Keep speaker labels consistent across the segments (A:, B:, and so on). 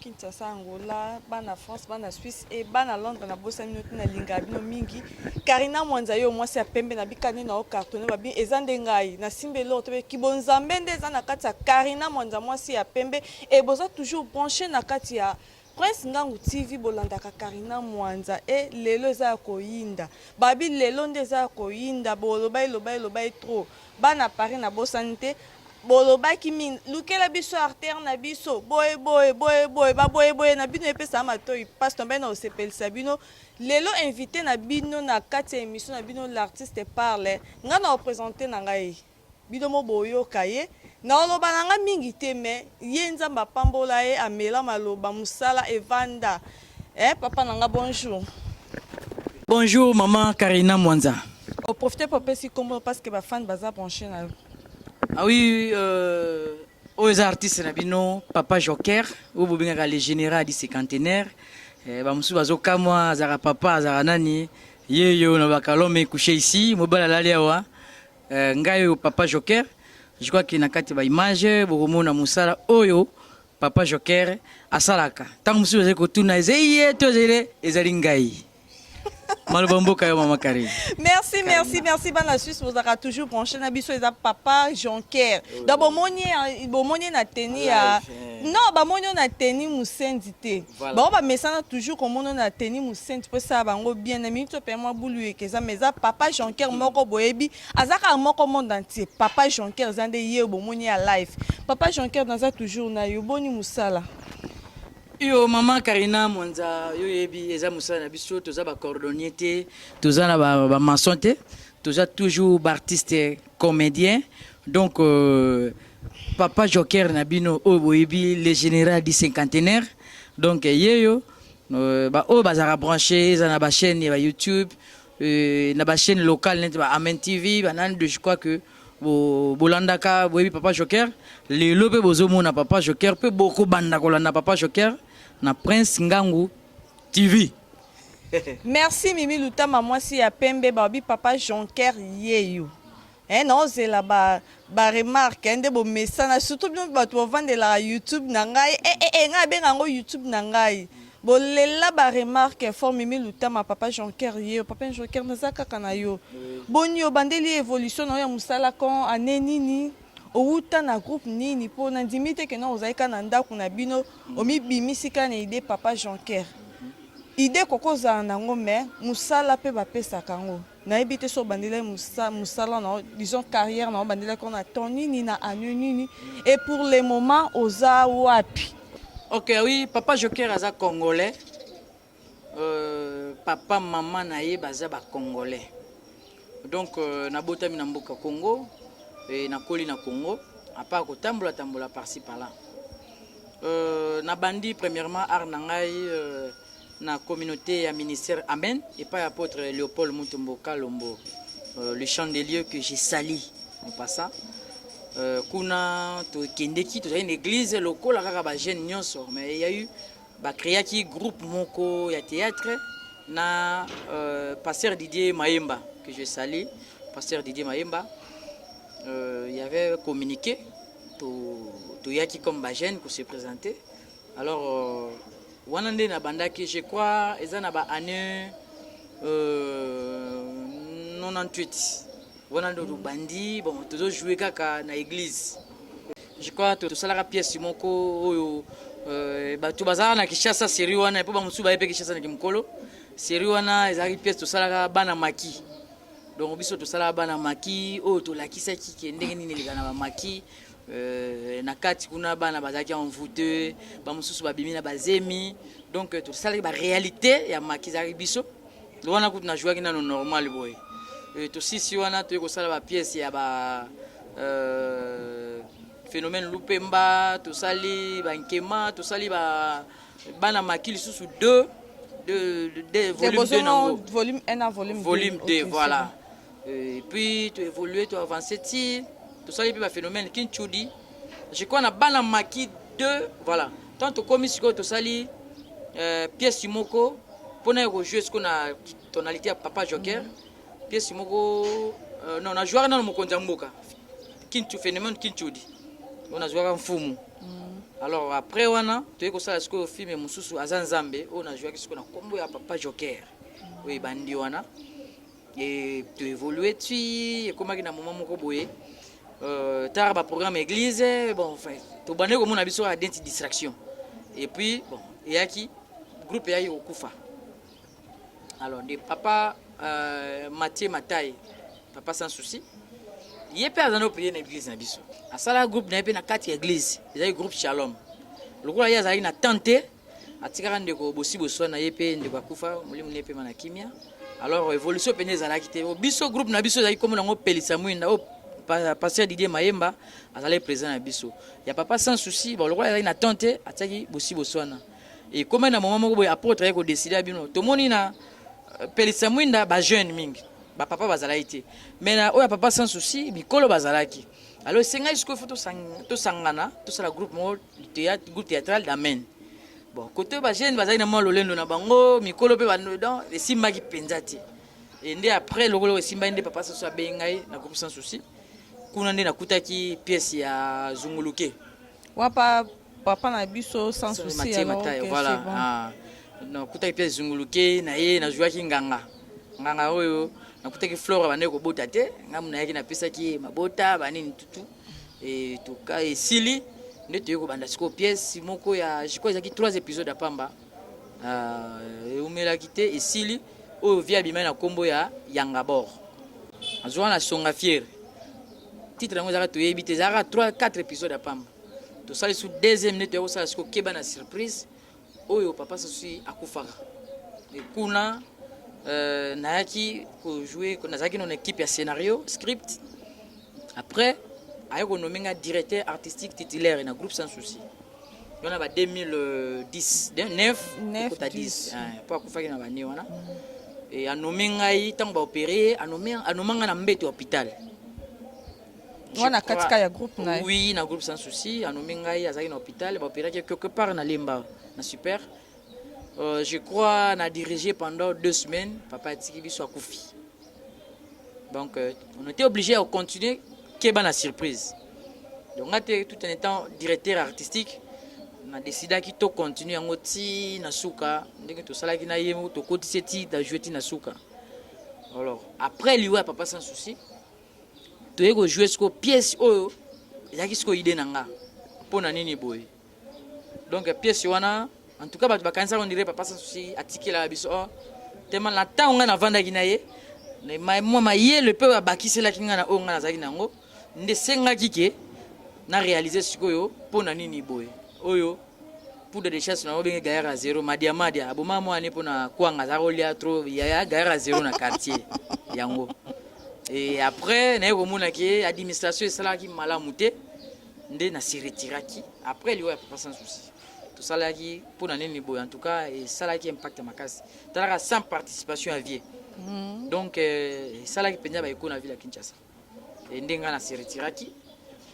A: Kinshasa, Angola, bana France, bana Suisse et bana Londres. Nabosani bino te, nalingaka bino mingi. Karina Mwanza, yo mwasi ya pembe na bika nde na cartonné babi, eza nde ngai nasimbi eloko te, kibonzambe nde eza na kati ya Karina Mwanza, mwasi ya pembe. Et boza toujours branché na kati ya Prince Ngangu TV, bolandaka Karina Mwanza. E lelo eza ya koyinda, babi lelo nde eza ya koyinda. Boloba eloba eloba e trop. Bana Paris, nabosani te, bolobaki mingi: lukela biso artère na biso boye boye boye boye, baboye boye na bino epesaka matoi mpasi. Tombei na kosepelisa bino lelo. Invité na bino na kati ya émission na bino L'artiste parle, ngai na représente na ngai bino mo boyoka ye. Naoloba na nga mingi te, mais ye Nzambe apambola ye, amela maloba, mosala evanda. Papa na nga, bonjour.
B: Bonjour maman Karina Mwanza.
A: Oprofite mpo opesi nkombo parce que bafans baza branché na yo.
B: Ah oui, oyo eza artiste na bino Papa Joker, oyo bobengaka le général du cinquantenaire. Bamosusu bazokamwa, azalaka papa, azalaka nani? Ye yo nalobaka, l'homme couché ici, mobali alali awa. Ngai oyo Papa Joker. Je crois que na kati ya baimage bokomona mosala oyo Papa Joker asalaka. Ntango mosusu bazali kotuna, ezali ye to ezali ngai? Maloba mboka yo, mama Karine.
A: Merci, merci, merci. Bana Suisse, bozalaka toujours branché na biso. Eza Papa Jonker. Donc bomoni, bomoni na teni ya non, bamoni oyo na teni mosendi te. Bango bamesana toujours komona na teni mosendi mpo esala bango bien. Na miniti oyo mpe mwa bulu eke eza, mais eza Papa Jonker moko boyebi, aza kaka moko monde entier. Papa Jonker eza nde ye bomoni ya live. Papa Jonker, naza toujours na yo. Boni mosala?
B: Yo mama Karina Mwanza, yo yebi, eza mosala na biso. Toza bacordonnier te, toza na bamaçon te, toza toujours baartiste comédien. Donc Papa Joker na bino oyo boyebi, le général du cinquantenaire. Donc ye yo baoyo bazalaka branché, eza na bachaîne ya baYouTube, na bachaîne locale neti ba Amen TV, banani de, je crois que bolandaka, boyebi Papa Joker. Lelo mpe bozomona Papa Joker, mpe bokobanda kolanda Papa Joker na Prince Ngangu TV.
A: Merci Mimi Lutama, mwasi ya pembe. Babi Papa Jonker yeyo. Naozela baremarque nde bomesana, surtout bino bato bovandelaka YouTube na ngai. Ngai abenga yango YouTube na ngai. Bolela baremarque fort. Mimi Lutama, Papa Jonker ye. Papa Jonker, naza kaka na yo. Boni, obandeli évolution na yo ya mosala kon ane nini? Owuta na groupe nini? Mpo nandimi te kena ozali kaka na ndako na bino, omibimisi kaka na idée Papa Jonker. Idée koko ozala nango, mais mosala mpe bapesaka yango. Nayebi te so obandelaki mosala na yo, disons carrière na yo, obandelaki na temps nini, na année nini, et pour le moment oza wapi?
B: Ok, oui, Papa Joker aza congolais. Papa mama na ye baza bacongolais. Donc nabotami na mboka Congo e nakoli na Congo, à part kotambola tambola par-ci par-là. Nabandi premièrement art na ngai na communauté ya ministère Amen, epai apôtre Léopold Mutumbo Kalombo, le chandelier que j'ai sali en passant. Kuna tokendeki, tozali na église lokola kaka bajeune nyonso, mais il y a eu bacréaki groupe moko ya théâtre na pasteur Didier Mayemba, que je salue, pasteur Didier Mayemba. Il y avait communiqué, toyaki comme bajeune ko se présenter. Alors wana nde nabandaki, je crois eza na baannée 98. Wana nde tobandi. Bon, tozojoue kaka na église. Je crois tosalaka pièce moko oyo bato bazalaka na Kinshasa, série wana, mpo bamosusu baye mpe Kinshasa na mokolo. Série wana ezalaki pièce tosalaka bana maki. Donc biso tosalaka bana maki oyo tolakisaki ke ndenge nini eleka na bamaki. Na kati kuna bana bazalaki envoûté, bamosusu babimi na bazemi. Donc tosalaki baréalité ya maki, ezalaki biso wana. Kutu najwaki nano normal boye. Tosisi wana, toyei kosala bapièce ya ba phénomène Lupemba, tosali bankema, tosali ba bana maki lisusu 2 2, volume 2 nango.
A: Volume 1 na volume
B: 2. Volume 2, voilà. Et puis toévolue, toavance ti tosali mpe baphénomène Kinchudi, je crois na bana maki 2. Voilà, tant tokomi sikoyo, tosali pièce moko mpona ya kojouer sikoyo na tonalité ya Papa Joker. Pièce moko non, najwaka nano mokonzi ya mboka Kinchu, phénomène Kinchudi oyo nazwaka mfumu. Alors après wana toyei kosala sikoyo film mosusu, Aza Nzambe, oyo nazwaki sikoyo na nkombo ya Papa Joker, oyo ebandi wana. E toévolue ti ekomaki na moment moko boye, tara baprogramme église. Bon, enfin, tobandaki komona biso kaka neti distraction. Et puis bon, eyaki groupe eyaki kokufa. Alors nde papa Mathieu Matai, Papa Sans Souci, ye mpe aza na prier na église na biso. Asala groupe na ye mpe na kati ya église, ezalaki groupe Shalom. Lokola ye azalaki na temps te, atikaka ndeko Bosi Boswa na ye mpe ndeko akufa, molimo ne epema na kimia. Alors évolution pene ezalaki te. Biso groupe na biso ezalaki komona yango Pelisa Mwinda, oyo pasteur Didier Mayemba azalaki président na biso. Ya Papa Sans Souci, bon, lokola azalaki na temps te, atiaki Bosi Boswana. Ekomai na moment moko boye, apôtre aye kodécider bino, tomoni na Pelisa Mwinda bajeune mingi, bapapa bazalaki te, mais na oyo ya Papa Sans Souci mikolo bazalaki. Alors esengai sikoyo fo tosangana, tosala groupe moko, théâtre, groupe théâtral d'Amen. Bon, côté bajeune bazalaki na mwa lolendo na bango, mikolo mpe, donc esimbaki mpenza te. E nde après, lokola esimbaki, nde Papa Sans Souci abengi ngai na groupe Sans Souci. Kuna nde nakutaki pièce ya Zunguluke.
A: Wapa papa na biso Sans Souci.
B: Mathieu Matai, voilà. Bon. Ah, nakutaki pièce Zunguluke na ye, nazwaki nganga, nganga oyo nakutaki Flore bandeki kobota te. Ngai nayaki, napesaki ye mabota banini tutu. E toka esili nde toyei kobanda sikoyo pièce moko ya, je crois, ezalaki 3 épisodes ya pamba, eumelaki te, esili. Oyo vie abimai na nkombo ya Yangabor, azwaka na Songa Fiere. Titre yango ezalaka, toyebi te, ezalaka 3 4 épisodes ya pamba. Tosali su deuxième, nde toyei kosala sikoyo Keba na Surprise, oyo Papa Sasusi akufaka. Kuna nayaki kojouer, nazalaki na équipe ya scénario, script. Après aye konommer nga directeur artistique titulaire na groupe Sans Souci wana, ba 2010, 9 ekota 10, mpo akufaki na bane wana. E anommer ngai ntango baopérer ye, anommer ngai na mbeto ya hôpital.
A: Wana katika ya groupe na ye?
B: Oui, na groupe Sans Souci. Anommer ngai, azalaki na hôpital, baopéraki quelque part na Lemba, na super. Je crois na dirigé pendant 2 semaines, papa atiki biso, akufi. Donc on était obligé à continuer Keba na Surprise. Donc nga te, tout en étant directeur artistique, na décidaki to continue yango ti na suka, ndenge tosalaki na ye, tokotisi ti na jouer ti na suka. Alors après liwa ya Papa Sans Souci, toye kojouer sikoyo pièce oyo ezalaki sikoyo idée na nga, mpo na nini boye. Donc pièce wana, en tout cas, bato bakanisaka on dirait Papa Sans Souci atikelaka biso. Or tema na ntango ngai navandaki na ye, mwa mayele mpe abakiselaki ngai na oyo ngai nazalaki na yango, nde esengaki ke na réaliser sikoyo mpo na nini boye, oyo poudre de chasse na obenge gaillard ya zéro, madia madia aboma mwana mpo na kwanga aza kolia trop, yaya gaillard ya zéro na quartier yango. Et après naye komona ke administration esalaki malamu te, nde na se retiraki après liwa ya Papa Sans Souci. Tosalaki mpo na nini boye, en tout cas esalaki impact makasi, talaka sans participation ya vie. Donc esalaki mpenza baeko na ville ya Kinshasa. E nde ngai na se retiraki,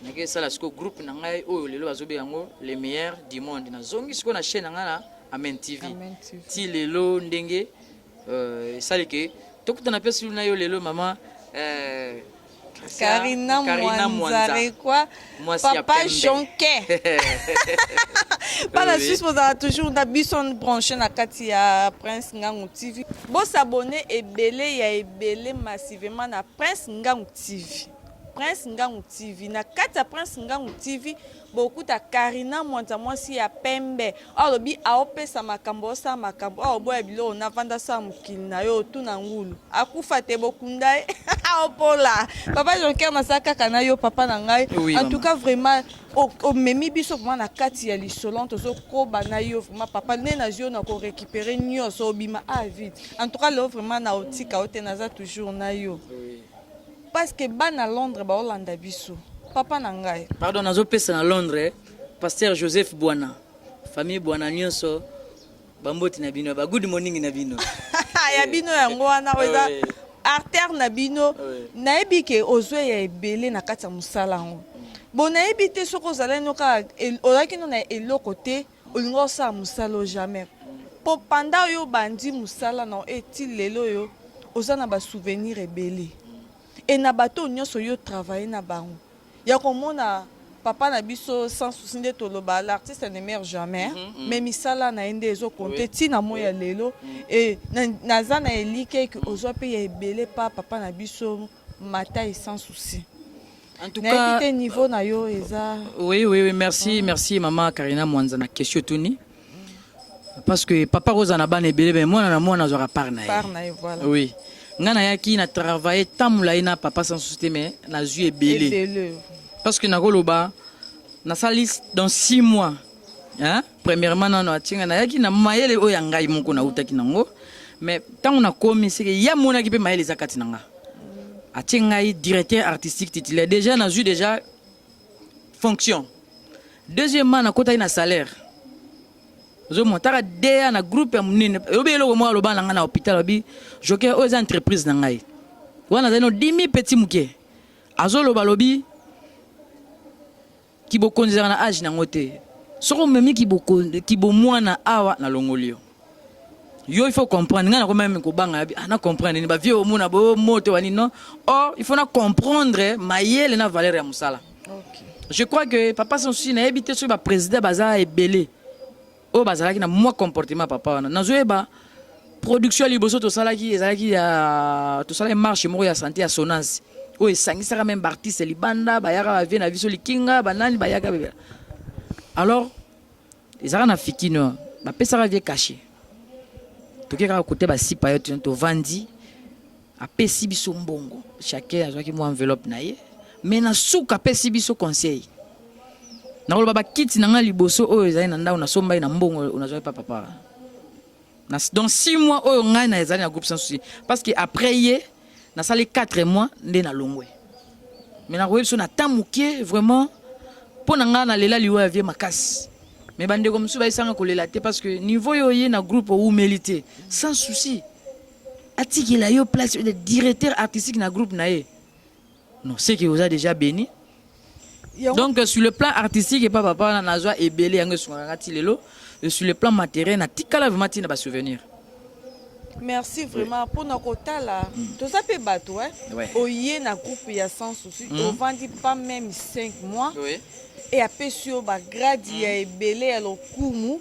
B: nake esala sikoyo groupe na ngai oyo lelo bazobenga yango Le Meilleur du Monde. Nazongi sikoyo na chaîne na ngai na Amen TV.
A: Amen TV.
B: Ti lelo ndenge esali ke tokutana mpe sulu na yo lelo, mama
A: Karina Mwanzarekwa,
B: Mwasi ya
A: Papa
B: pembe.
A: Jonquet. Par la suite, vous avez toujours na biso branché na kati ya Prince Ngangu TV. Bo s'abonner ebele ya ebele massivement na Prince Ngangu TV. Prince Ngangu TV. Na kati ya Prince Ngangu TV, bokuta Karina Mwanza, mwasi ya pembe. Alobi aopesa makambo, osala makambo, aoboya biloko navanda sala mokili na yo, otuna ngulu. Akufa te, bokunda ye aopola. Papa Jonker, nasala kaka na yo, papa na ngai.
B: Oui,
A: En
B: maman.
A: tout cas, vraiment, omemi biso vraiment na kati ya lisolo, tozokoba na yo vraiment, papa. Nde nazwi yo na korécupérer nyonso, obima a vide. En tout cas, lelo vraiment na otika yo te, naza toujours na yo.
B: Oui.
A: Parce que bana Londres baolanda biso, papa na ngai.
B: Pardon, nazopesa na Londres pasteur Joseph Bwana, famille Bwana nyonso, bamboti na bino, ba good morning na bino.
A: Ya bino yango wana, oyo eza artère na bino.
B: Oui.
A: Nayebi ke ozwa ya ebele na kati ya mosala yango. Bon, nayebi te soki ozalaki no kaka ozalaki no na eloko te, olingi osala mosala o jamais, mpo panda oyo obandi mosala na eti lelo oyo, oza na basouvenir ebele e na bato oyo nyonso yo travaille na bango ya komona. Papa na biso Sans Souci nde toloba, l'artiste ne meurt jamais, mais misala na ye nde ezo compter ti na moyi ya lelo. Et naza na elikya que ozwa pe ya ebele pa papa na biso Matai Sans Souci.
B: En tout
A: Nayebi
B: cas,
A: te niveau na yo eza.
B: Oui, merci, merci maman Karina Mwanza na question tuni. Parce que papa rosa na bana ebele, mais mwana na mwana azwaka part na ye.
A: Part na ye, voilà.
B: Oui. Nga nayaki na travailler tant molai na papa Sans Souci te, mais nazwi ebele.
A: Ebele.
B: Parce que nakoloba nasali dans 6 mois. Hein? Premièrement nano atinga nayaki na mayele oyo ya ngai moko nautaki nango, mais ntango nakomi seke ya monaki mpe mayele eza kati na nga. Atie ngai directeur artistique titulaire, déjà nazwi déjà fonction. Deuxièmement, nakotaki na salaire, ozomona taka deya na groupe ya monene. Oyobi eloko moko aloba na ngai na hôpital, alobi: "Joker, oyo eza entreprise na ngai." Wana azali no 10 000 petit moke. Azoloba, alobi kibokonzi ezalaka na age nango te. Soki omemi kibomwana awa, nalongoli yo. Yo, il faut comprendre ngai. Nakoma meme kobanga, yabi ah, na comprendre nini? Bavie omona boyo moto wani, non. Or il faut na comprendre mayele na valeur ya mosala. Je crois que papa Sans Souci, nayebi te soki baprésident baza ebele oyo bazalaki na mwa comportement papa wana. Nazoyeba production ya liboso tosalaki, ezalaki ya tosalaki marche moko ya santé ya Sonas oyo esangisaka même baartiste libanda bayaka, bavie na biso likinga, banani bayaka bebe. Alors ezalaka na Fikino, bapesaka vie cachet. Toke kaka kote basipa yo, tovandi, apesi biso mbongo, chacun azwaki mwa enveloppe na ye. Mais na suka apesi biso conseil. Nakoloba bakiti na ngai liboso oyo ezali na ndako, nasombaki na mbongo nazwaki pa papa dans 6 mois oyo ngai na ezali na groupe Sans Souci, parce que après ye nasali 4 mois nde nalongwe. Mais nakoyebi biso na temps moke vraiment mpo na ngai nalela liwa ya vie makasi. Mais bandeko mosusu bayesanga kolela te, parce que niveau oyo oye na groupe owumeli te, Sans Souci atikela yo place de directeur artistique na groupe na ye, non, c'est que oza déjà béni. Donc sur le plan artistique epa papa wana nazwa ebele, yango esungaka nga ti lelo. Sur le plan matériel, natikala vraiment ntina basouvenir.
A: Merci vraiment mpona kotala. Toza mpe bato oye na groupe ya Sans Souci, ovandi pas même 5 mois e apesi yo bagrade ya ebele ya lokumu,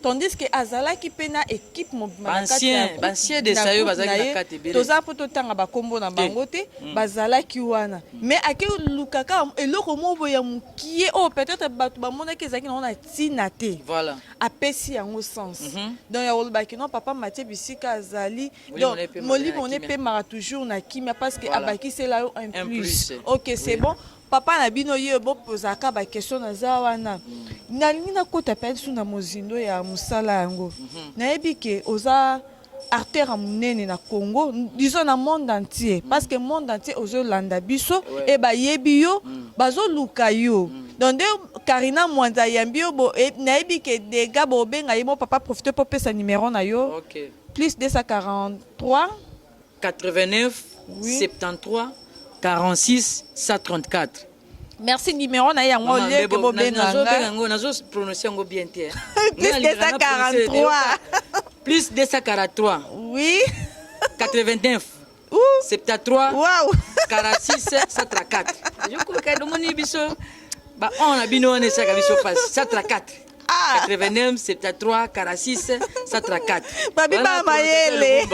A: tandis que azalaki mpe na équipe mobima na kati ya
B: groupe na ye.
A: Toza mpo totanga bakombo na bango te, bazalaki wana, mais ake luka kaka eloko moko boye ya mokie oyo peut-être bato bamonaki ezalaki nango na ntina te, apesi yango sens. Donc ya kolobaki non, papa Matie bisika azali, donc molimo ne epemaka toujours na kimia, parce que abakisela yo un plus. Ok, c'est bon. Papa na bino ye bopozaka baquestion, naza wana, nalingi nakota mpe lisu na mozindo ya mosala yango. Nayebi ke oza acteur ya monene na Congo, disons na monde entier, parce que monde entier ozolanda biso e bayebi yo, bazoluka yo. Donc nde Karina Mwanza ayambi yo, nayebi ke dega bobenga ye mo. Papa, profite mpo opesa numéro na yo. Plus 243.
B: 89 73 46 134.
A: Merci. Numéro na ye yango olieke bobenga.
B: Yango nazoprononce yango bien te.
A: Plus 243.
B: Plus 243. 89 73 46 134. Yokoka domoni biso ba on na bino wana esaka biso pasi 134. 89 73 46 134.
A: Babi ba mayele,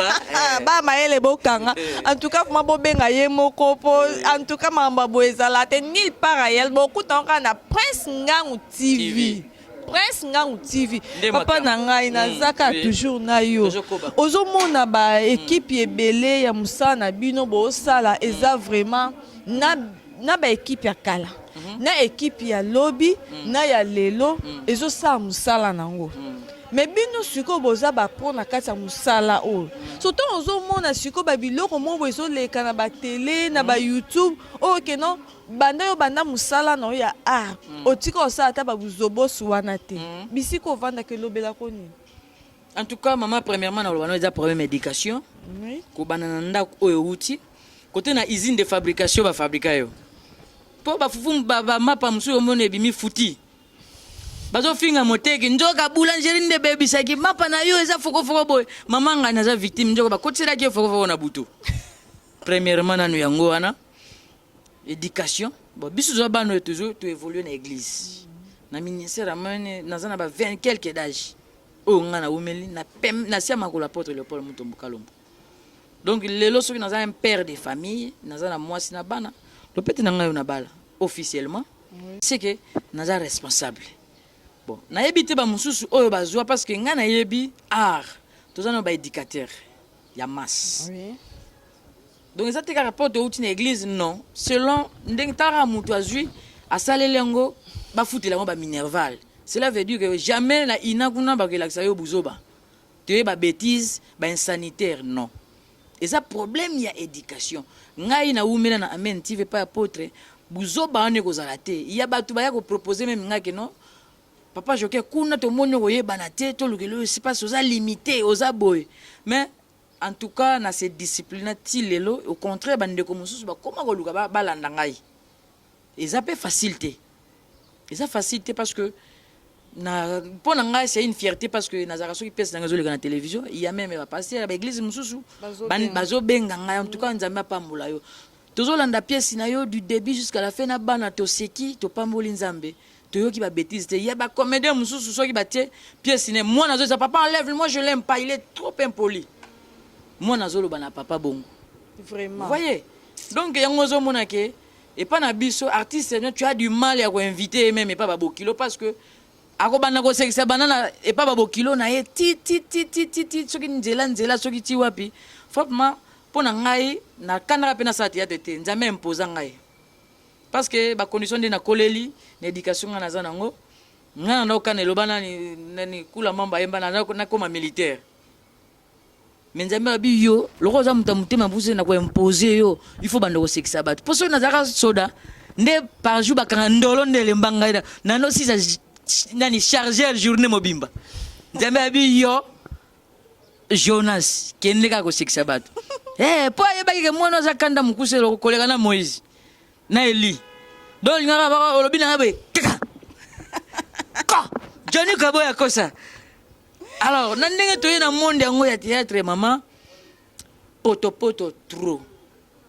A: ba mayele bokanga. En tout cas vraiment bobenga ye moko po en tout cas makambo ya boye ezala te nulle part ailleurs. Bokuta kaka na Prince Ngangu TV, Prince Ngangu TV. Papa na ngai, nazaka toujours na yo. Ozomona baéquipe ebele ya mosala na bino bosala, eza vraiment na baéquipe ya kala, na équipe ya lobi, na ya lelo ezosala mosala nango. Mais bino sikoyo boza bapro na kati ya mosala oyo. Surtout ozomona sikoyo babiloko moko boye ezoleka na batele, na bayoutube oyo ke non, banda yo banda mosala na yo ya art, otika osala ata babuzobosu wana te. Bisika ovandaka elobelako nini?
B: En tout cas mama, premièrement naloba no eza problème éducation. Kobanda na ndako oyo euti kote na usine de fabrication, bafabrika yo mpo bafufu, bamapa mosusu omona ebimi futi, bazofinga moteki, nzoka boulangerie nde ebebisaki mapa na yo, eza fokofoko boye. Mama ngai naza victime, nzoka bakotiselaki yo fokofoko na butu. Premièrement nanu yango wana éducation. Bon, biso toza bana oyo tozo toévolue na église, na ministère. Amene naza na ba 20 quelque d'âge oyo ngai naumeli na sia makolo apôtre Léopold Mutombo Kalombo. Donc lelo soki naza un père de famille, naza na mwasi na bana, lopete na ngai oyo na bala officiellement, c'est que naza responsable. Bon, nayebi te bamosusu oyo bazwa, parce que ngai nayebi art, toza na baéducateur ya masse. Donc eza te kaka mpo touti na église, non. Selon ndenge talaka moto azwi, asaleli yango, bafutela yango baminerval. Cela veut dire que jamais na ina kuna bakelakisa yo buzoba, toye babêtise, bainsanitaire, non. Eza problème ya éducation. Ngai nawumela na Amen TV pa apôtre, buzoba wana ekozala te. Ya bato baya kopropose même ngai ke non, papa Joker, kuna tomoni okoyebana te, tolukela oyo mpasi, oza limité, oza boye. Mais en tout cas na se discipline ti lelo. Au contraire, bandeko mosusu bakóma koluka balanda ngai. Eza mpe facile te, eza facile te, parce que na mpo na ngai c'est une fierté, parce que nazalaka, soki pièce na ngai ezoleka na télévision, ya même bapaster ya baeglise mosusu bazobenga ngai: "En tout cas, Nzambe apambola yo, tozolanda pièce na yo du début jusqu'à la fin na bana, toseki, topamboli Nzambe, toyoki babêtise te." Ya bacomédien mosusu, soki batie pièce ne, mwana azoza: "Papa, enlève, moi je l'aime pas, il est trop impoli." Mwana azoloba na papa bongo.
A: Vraiment.
B: Voyez, donc yango ozomona ke epa na biso artiste, tu as du mal ya koinvite même epa babokilo, parce que akobanda kosekisa banana epa babokilo na ye ti ti ti ti ti ti, soki nzela nzela, soki ti wapi. Franchement, mpo na ngai, nakandaka mpe nasala théâtre te. Nzambe imposa ngai, parce que bacondition nde nakoleli na éducation ngai naza nango. Ngai na okana eloba nani nani kula mambo ayemba, nakoma militaire. Mais Nzambe abi: "Yo loko oza moto ya motema mpuse, na koimpose yo, il faut banda kosekisa bato." Mpo soki nazalaka soda nde par jour bakanga ndolo nde elemba ngai nanosisa nani chargeur journée mobimba. Nzambe abi: "Yo Jonas, kende kaka kosekisa bato." Mpo ayebaki ke mwana aza kanda mokuse koleka na Moïse na Eli. Donc lingaka olobi nanga boye kaka ko Johnny Kaboya kosa. Alors na ndenge toye na monde yango ya théâtre, mama, potopoto trop,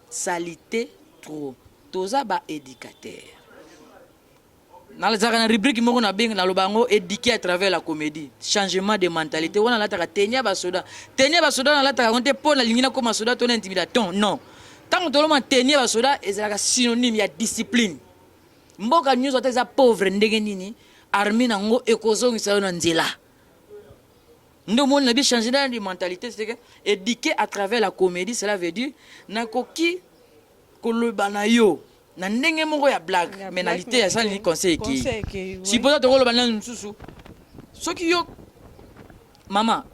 B: salité trop. Toza baéducateur. Nazalaka na rubrique moko nabenga, naloba yango "Éduquer à travers la comédie, changement de mentalité". Wana nalataka tenue ya basoda. Tenue ya basoda nalataka yango te mpo nalingi nakóma soda to na intimidation, non. Ntango toloma tenue ya basoda, ezalaka synonyme ya discipline. Mboka nyonso, ata eza pauvre ndenge nini, armée nango ekozongisa yo na nzela. Nde omoni na bi changement de mentalité, c'est que éduquer à travers la comédie, cela veut dire nakoki koloba na yo na ndenge moko ya blague, mais na lite asali conseil ekei. Supposons tokoloba nani mosusu, soki yo mama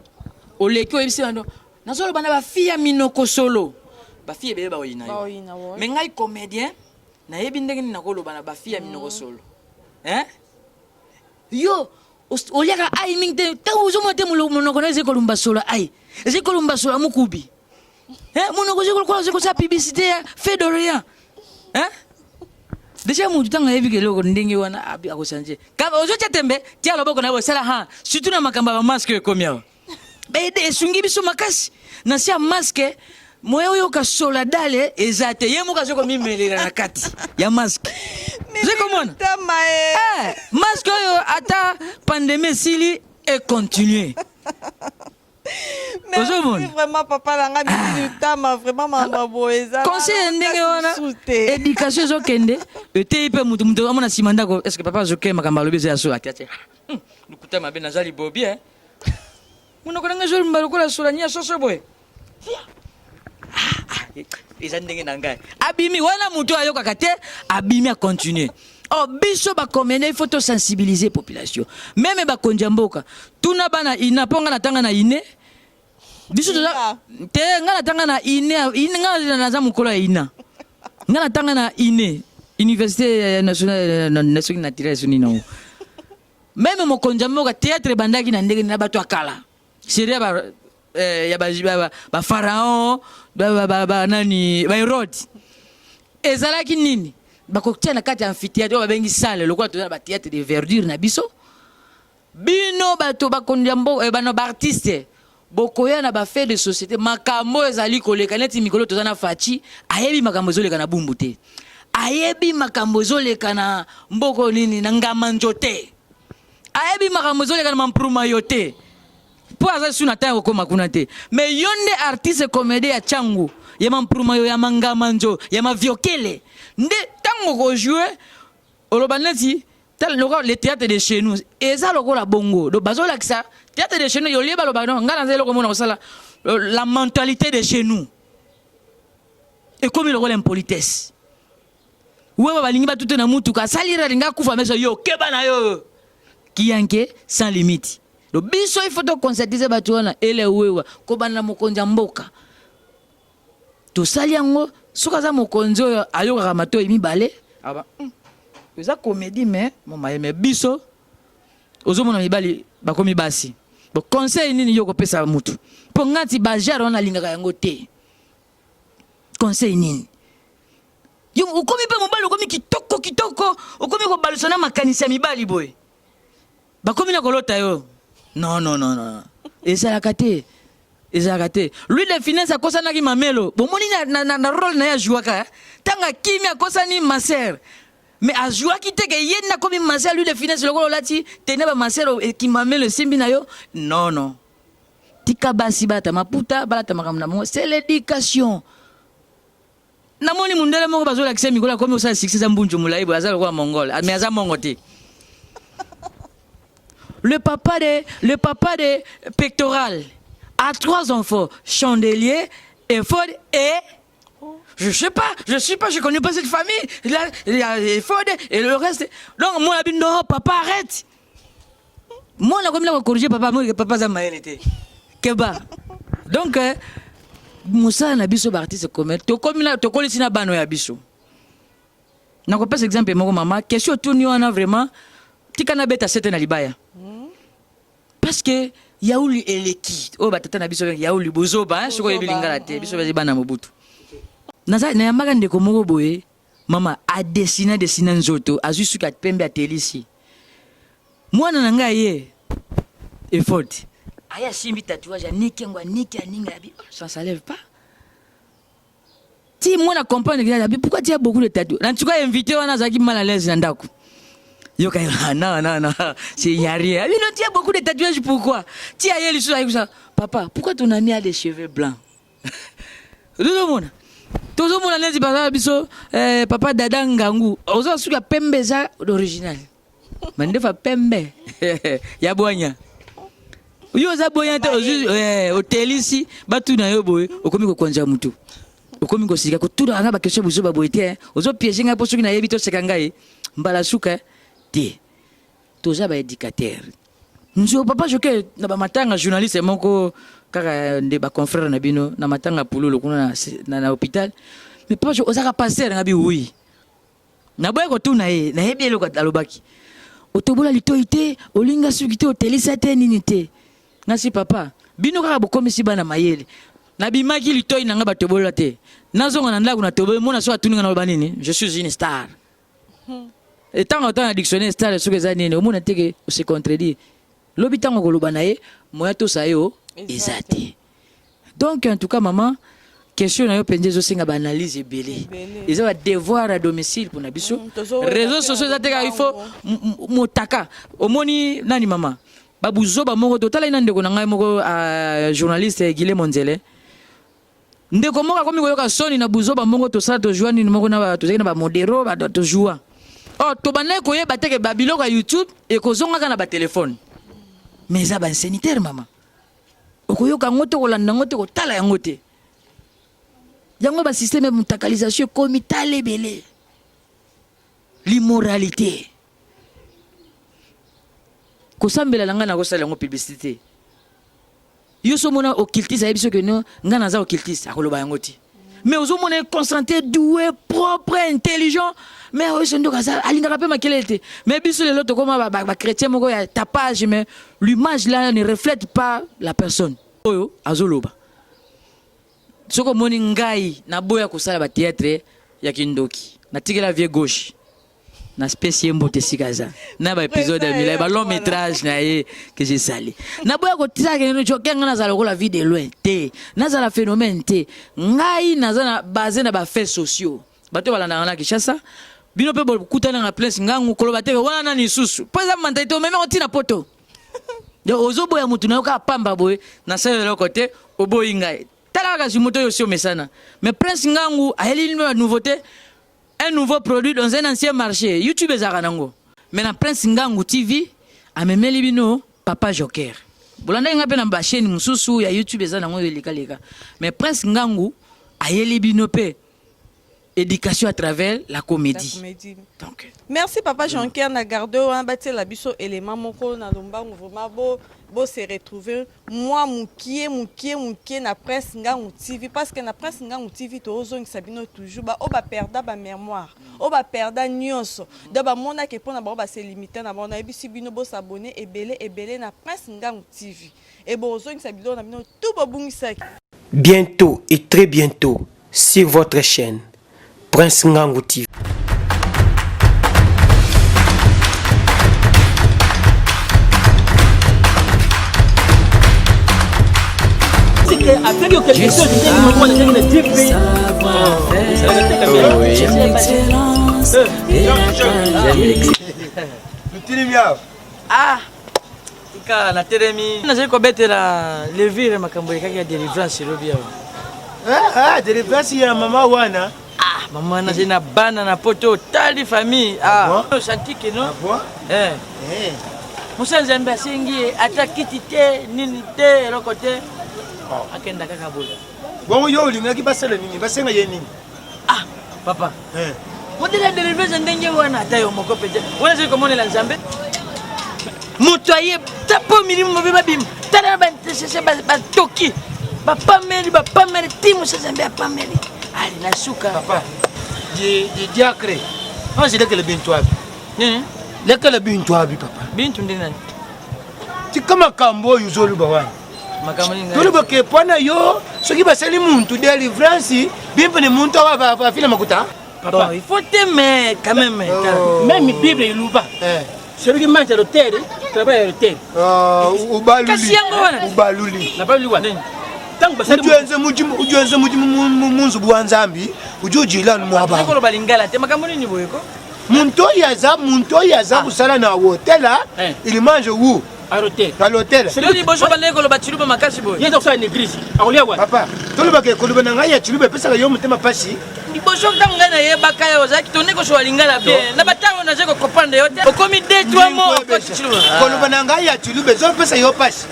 B: oleki, oyebisi bando nazoloba na bafille ya minoko solo, bafille ebele baoyina yo. Mais ngai comédien nayebi ndenge nini nakoloba na bafille ya minoko solo, hein? Yo oliaka ai mingi te, ntango ozomona te monoko na ezali kolumba solo, ai ezali kolumba solo ya mokubi, monoko ezali kosala publicité ya fait d'Orient. Déjà motu ntango ayebi eloko ndenge wana akochanger. Ozotia tembe, tia loboko na ye, osala ha, surtout na makambo ya bamasque ekomi awa, baede esungi biso makasi. Na si ya masque moya oyoka sola dale eza te, ye moko azoki komimelela na kati ya masque. Ozoki komona masque oyo, ata pandémie esili, econtinue.
A: Merci vraiment, papa na nga mitama, vraiment mamba boye eza.
B: Conseil ya ndenge wana, éducation ezokende, eteyi mpe mutu. Mutu amona nsima ndako: est ce que papa azokende makambo alobi eza ya so? Ati ati lokuta mabe, naza libobi e monoko nanga ezolumba lokola sola nia soso boye. Eza ndenge na ngai abimi wana, motu ayokaka te, abimi, acontinue. Or biso bacomédien, il faut tosensibiliser population, même bakonzi ya mboka. Tuna bana ina, mpo nga natanga na ine. Biso toza te, nga natanga na ine. Nga naza mokolo ya ina. Nga natanga na ine, Université nationale soki naturelle soki nango. Même mokonzi ya mboka, théâtre ebandaki na ndenge na bato ya kala, série ya bapharaon, nani, baHérode. Ezalaki nini? Bakotia na kati ya amphithéâtre oyo babengi salle, lokola toza na bathéâtre de verdure na biso. Bino bato bakonzi ya mboka, bano baartiste, bokoya na bafait de société, makambo ezali koleka. Neti mikolo toza na Fatshi, ayebi makambo ezoleka na Bumbu te. Ayebi makambo ezoleka na mboko nini na Ngamanjo te. Ayebi makambo ezoleka na Mampruma yo te. Mpo aza lisusu na temps ya kokoma kuna te. Mais yo nde artiste comédien ya Tshangu, ya Mampruma yo, ya Mangamanjo, ya Maviokele. Nde tango oko jouer oloba neti tala lokola le théâtre de chez nous eza lokola bongo. Donc bazolakisa théâtre de chez nous yolie baloba non nga naza eloko mona kosala la mentalité de chez nous. Ekomi lokola impolitesse. Wewe balingi batute na mutuka asali alingi akufa meso yo keba na yo. Kiyanke sans limite. Donc biso il faut to conscientiser bato wana ele wewa kobanda na mokonzi ya mboka. Tosali yango soki aza mokonzi oyo ayokaka matoi mibale aba eza comédie mais momaye mais biso ozomona mibali bakomi basi. Bon conseil nini yo kopesa mutu? Po ngati ba genre wana alingaka yango te. Conseil nini? Yo okomi pe mobali okomi kitoko kitoko okomi kobalusa na makanisi ya mibali boye. Bakomi na kolota yo. Non non non non. Ezalaka te. Ezalaka te. Louis de Finesse akosanaki Mamelo. Bomoni na na, na, na rôle na ye ajouaka. Tanga akimi akosani ma sœur. Mais ajouaki te ke ye nde akomi ma sœur Louis de Finesse lokola olati tene ba ma sœur kimamelo esimbi na yo. Non non. Tika basi balata maputa, balata makambo na bango. C'est l'éducation. Namoni mundele moko bazolakisa mikolo akomi kosala succès eza mbunju molai boye aza lokola mongol mais aza mongo te. Le papa de pectoral a trois enfants, chandelier, ephod et je sais pas, je suis pas, je connais pas cette famille. Là, il y a ephod et le reste. Donc moi, non, papa arrête. Moi, nakomi na ko corriger papa, moi papa za mayele te. Keba. Donc mosala na biso ba artiste comédien, tokomi na tokolisi na bano ya biso. Nakopesa exemple moko mama, question otuni wana vraiment tika na beta sete na libaya. Parce que yauli eleki oyo batata na biso yauli bozoba hein, soki oyebi lingala te biso bazi bana Mobutu. Naza nayambaka ndeko moko boye mama adesina desina nzoto azwi suki ya pembe atelisi mwana na ngai ye effort aye asimbi tatouage aniki yango aniki aninga yabi oh, ça s'enlève pas ti mwana comprendre que yabi pourquoi tu as beaucoup de tatouages en tout cas invité wana azalaki mal à l'aise na ndako yoka ah, non non non c'est y a rien abi non tu as beaucoup de tatouages pourquoi ti aye lisusu ayebisa papa pourquoi ton ami a des cheveux blancs tozomona tozomona neti baza biso eh, papa dada ngangu oza suki ya pembe eza original mandefa pembe ya bwanya yo oza boya te ozwi eh, otelisi batuna yo boye okomi kokonza mutu okomi kosika kotuna nga bakestion buzoba boye te ozopiege ngai mpo soki nayebi toseka ngai mbala suka te toza baéducateur nzo papa joke na bamatanga journaliste moko kaka nde baconfrère na bino na matanga pululu kuna na, na, na hôpital mais papa ozaka pasteur nga bi oui naboya kotuna ye nayebi eloko alobaki otobola litoi te olinga suki te otelisa te nini te ngasi papa bino kaka bokomisi bana mayele nabimaki litoi na nga batobola te nazonga na ndako natoboli mona so atuni nga naloba nini je suis une star ntango otanga na dictionnaire star soki eza nini omona te ke ose contredire lobi ntango koloba na ye moya tosa yo eza te donc en tout cas maman question na yo mpenza ezosenga baanalyse ebele eza badevoir à domicile mpona biso réseau sociaux eza te kaka il faut motaka omoni nani mama babuzoba moko totalaki na ndeko na ngai moko uh, journaliste Guilé Monzele ndeko moko akomi koyoka soni na buzoba moko tosala tozwa nini moko tozalaki na bamodero tozwa or tobandaki koyeba teke babiloko ya youtube ekozongaka na batelefone mais eza bainsanitaire mama okoyoka yango te kolanda yango te kotala yango te yango basystème ya mutakalisation ekomi tala ebele l'immoralité kosambela na ngai nakosala yango publicité yo so omona occultiste ayebi soki no ngai naza occultiste akoloba yango te mais ozomona ye concentré doué propre intelligent mais oyo ndoka aza alingaka mpe makelele te mais biso lelo tokóma bachrétien moko ya tapage mais l'image là ne reflète pas la personne oyo azoloba soki omoni ngai naboya kosala bathéâtre ya kindoki natikela vie gauche na spesi ye mbote esika aza na baépisode ya milai balong métrage na ye ke jesali naboya kotisaka joke ngai nazala lokola vie de loin te nazala phénomène te ngai naza na base na bafaits sociaux. Bato balandaka na Kinshasa, bino mpe bokutana na Prince Ngangu, koloba te wana nani lisusu, mpo eza mentalité omemi yango ntina poto. Donc ozoboya motu na yo kaka pamba boye, nasala eloko te, oboyi ngai. Tala kaka zwi moto oyo osi omesana. Mais Prince Ngangu ayeli bino ba nouveauté, un nouveau produit dans un ancien marché. YouTube ezalaka nango. Mais na Prince Ngangu TV amemeli bino Papa Joker. Bolandaki nga pe na ba chaîne mosusu ya YouTube eza nango eleka leka. Mais Prince Ngangu ayeli bino pe éducation à travers la comédie.
A: La comédie.
B: Donc
A: merci papa Jonker na garde wana batiela biso élément moko na lombangu vraiment bo bo se retrouver mwa mukie mukie mukie na Prince Ngangu TV parce que na Prince Ngangu TV tozongisa bino toujours ba oyo ba perda ba mémoire oyo ba perda nyonso donc bamonaki mpona bango ba se limiter na bango. Nayebisi bino bo s'abonner ebele ebele na Prince Ngangu TV e bozongisa biloko na bino tout bobungisaki.
C: Bientot et très bientot sur votre chaîne Prince Ngangu TV.
B: Ah, tika natelemi, nazali kobetela levire makambo elekaki ya delivrance elobi awa.
D: Ah, ah, delivrance ya mama wana.
B: Ah, mama wana azali na bana na poto, otali famille. Ah, ah santi ke no.
D: Ah,
B: eh.
D: Eh.
B: Mosala Nzambe asengi ye ata kiti te nini te eloko te,
D: oh.
B: Akenda kaka boye.
D: Bongo yo olingaki basala nini, basenga ye nini?
B: Ah, papa.
D: Eh.
B: Modele ya delivrance ndenge wana ata yo moko mpenza wana ezali komonela Nzambe moto aye ta mpo milimo mabe babima, tala baintercesseur batoki bapameli bapameli ti mosa Nzambe apameli ali na suka.
D: Papa di diacre ange lekele bintu abi
B: nini
D: lekele bintu abi papa
B: bintu nde nani?
D: Tika makambo oyo ozoluba wana.
B: Makambo nini?
D: Tolobake mpo na yo soki basali muntu delivrance bimpe ni muntu awa afila makuta.
B: Papa. Bon, il faut t'aimer quand même.
D: Oh.
E: Même Bible iluba.
D: Eh.
E: Celui qui mange à l'hôtel travaille à l'hôtel.
D: Ubaluli.
B: Kasi yango wana.
D: Ubaluli.
E: Na baluli wana. Tango basali
D: ujuenze mudimu ujuenze mudimu mu nzubu wa Nzambi udi ujila muaba.
B: Koloba lingala te makambo nini boye ko?
D: Muntu oyo aza muntu oyo aza kosala na hôtel, il mange où?
E: À l'hôtel.
D: À l'hôtel.
B: Yo liboso bandaki koloba tshiluba makasi boye.
E: Ye aza kosala na église. Akolia wapi?
D: Papa, tolobaka koloba na ngai ya tshiluba epesaka yo motema pasi.
B: Liboso ntango ngai nayebaka yo ozalaki tonde kosola lingala bien na batango nazali kocomprendre yo te, okomi deux trois mots okoti tshiluba.
D: Koloba na ngai ya tshiluba ezopesa yo pasi.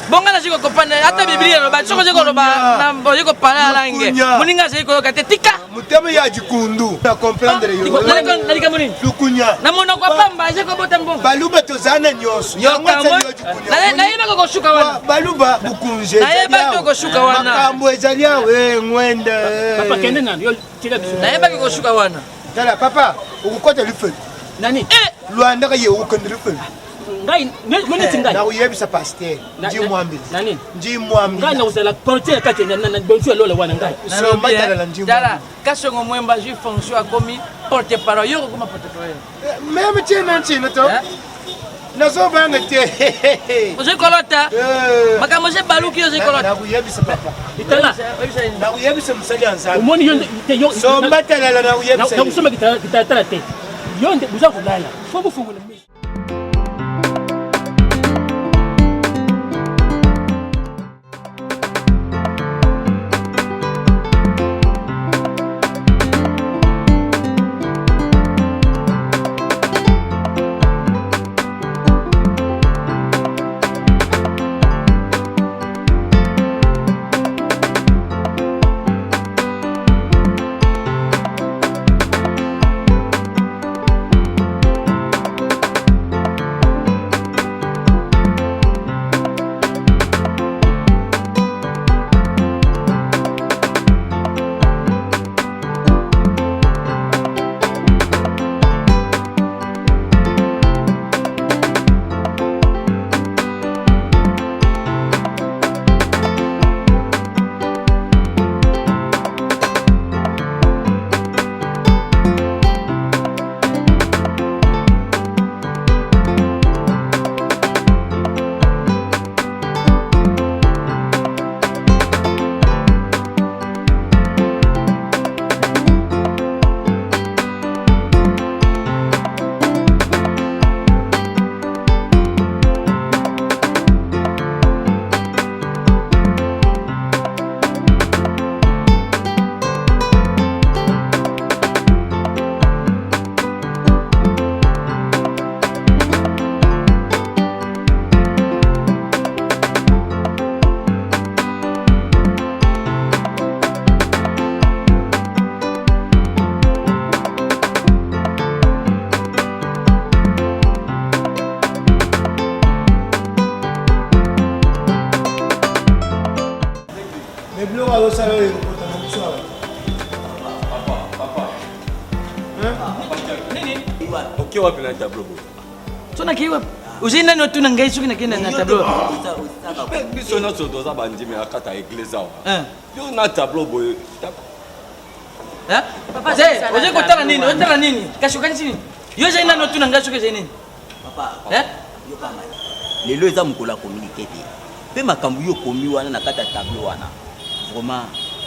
B: Bonga nazali kocomprendre ata Biblia eloba soki ozali koloba ozali kopala na langue moninga azali koyoka te, tika.
D: Motema ya jikundu na comprendre yo.
B: Na likambo nini?
D: Lukunya.
B: Na monoko ya pamba azali kobota mbongo.
D: Baluba tozala na nyonso. Yango ezali yo jikunya.
B: Nayebaka kosuka wana.
D: Baluba bukunze.
B: Nayebaki kosuka wana.
D: Makambo ezali awa ngwende.
E: Papa kende nanu yo tika biso.
B: Nayebaki kosuka wana.
D: Tala papa okokota lifelo.
E: Nani?
D: Lwandaka ye okokende lifelo.
E: Ngai neti ngai.
D: Nakuyebisa pasteur. Ndi mwambili.
E: Nani?
D: Ndi mwambili.
E: Ngai nakozala portier kati na bonjour ya lola wana ngai.
D: Somba tala ndi.
B: Tala Kasongo Mwemba azwi fonction akomi porte parole, yo okokoma porte parole.
D: Meme tina ntina to. Nazobanga te.
B: Ozali kolota makambo eza baluki, ozali kolota.
D: Nakuyebisa papa.
E: Itala.
D: Nakuyebisa mosali ya Nzambe.
E: Omoni yo te yo.
D: Somba talala nakuyebisa.
E: Nakusomba kitalatala te. Yo nde boza kolala. Fo bofungola miso.
D: azosala oyo ekokota na biso awa.
F: Oke wapi na tableau boye?
B: So nakei wapi? Ozali nani otuna ngai soki nakei na tableau?
F: Biso nyonso toza bandimi na kati ya eglise awa. Yo na tableau boye.
B: Ozali kotala nini? Otala nini? Kasi okanisi nini? Yo ozali nani otuna ngai soki ezali nini?
G: Papa, yoka ngai. Lelo eza mokolo ya communiqué te. Mpe makambo yo okomi wana na kati ya tableau wana. Vraiment,